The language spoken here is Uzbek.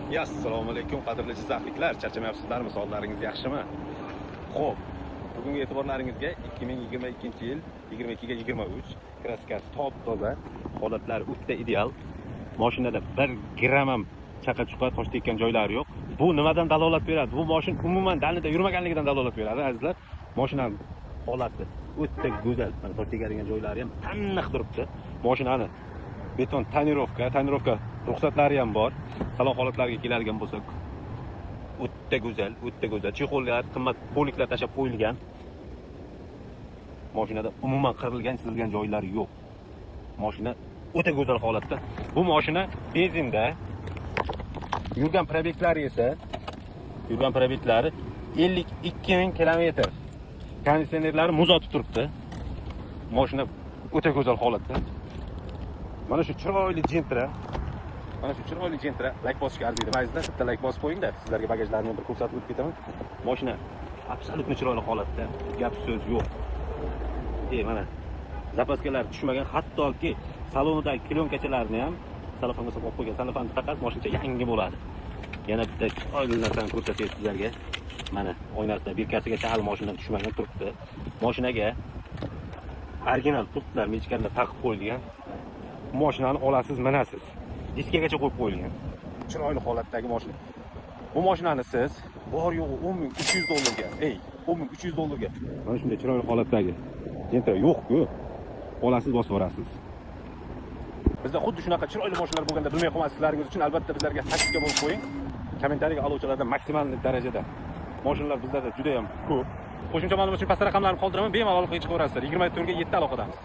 Assalomu alaykum, qadrli jizzaxliklar. Charchamayapsizlarmi? Sog'liqlaringiz yaxshimi? Xo'p, bugungi e'tiborlaringizga 2022-yil, 22 ga 23, краска si top toza, holatlari o'ta ideal. Mashinada 1 gramm ham chaqa chuqa, tosh tekkan joylari yo'q. Bu nimadan dalolat beradi? Bu mashina umuman дальний da yurmaganligidan dalolat beradi, azizlar. Mashinani holati o'ta go'zal. Mana, tosh tegadigan joylari ham taniq turibdi. Mashinani beton тонировка, тонировка ruxsatlari ham bor. Salon holatlariga keladigan bo'lsak, o'ta go'zal, o'ta go'zal. Чехол lar, qimmat полик lar tashlab qo'yilgan. Mashinada umuman qirilgan, chizilgan joylari yo'q. Mashina o'ta go'zal holatda. Bu mashina benzinda. Yurgan пробег lari esa, yurgan пробег lari 52 ming kilometr. Konditsionerlari muz otib turibdi. Mashina o'ta go'zal holatda. Mana shu chiroyli Gentra, mana shu chiroyli Gentra layk bosishga arziydi, azizlar. Bitta layk bosib qo'yinglar. Sizlarga bagajlarni bir ko'rsatib o'tib ketaman. Mashina абсолютно chiroyli holatda, gap so'z yo'q. Mana, запаска lar tushmagan, hattoki salonidagi пленка chalarni ham salofanga solib olib qo'ygan. Salofanni taqasiz, mashinacha yangi bo'ladi. Yana bitta chiroyli narsani ko'rsatay sizlarga. Mana, oynasida бирка sigacha hali mashinadan tushmagan turibdi. Mashinaga original pultlar, мячка lar taqib qo'yilgan. Mashinani olasiz, minasiz. Diskagacha qo'yib qo'yilgan. Chiroyli holatdagi mashina. Bu mashinani siz bor yo'g'i 10 300 dollarga, ey, 10 300 dollarga mana shunday chiroyli holatdagi Gentra yo'q-ku. Olasiz, bosib yuborasiz. Bizda xuddi shunaqa chiroyli mashinalar bo'lganda, bilmay qolmasliklaringiz uchun, albatta, bizlarga подписка bo'lib qo'ying. Kommentariyaga alochalardan maksimal darajada. Mashinalar bizlarda juda ham ko'p. Qo'shimcha ma'lumot uchun pastda raqamlarni qoldiraman, bemalol aloqaga chiqaverasizlar. 24 ga 7 aloqadamiz.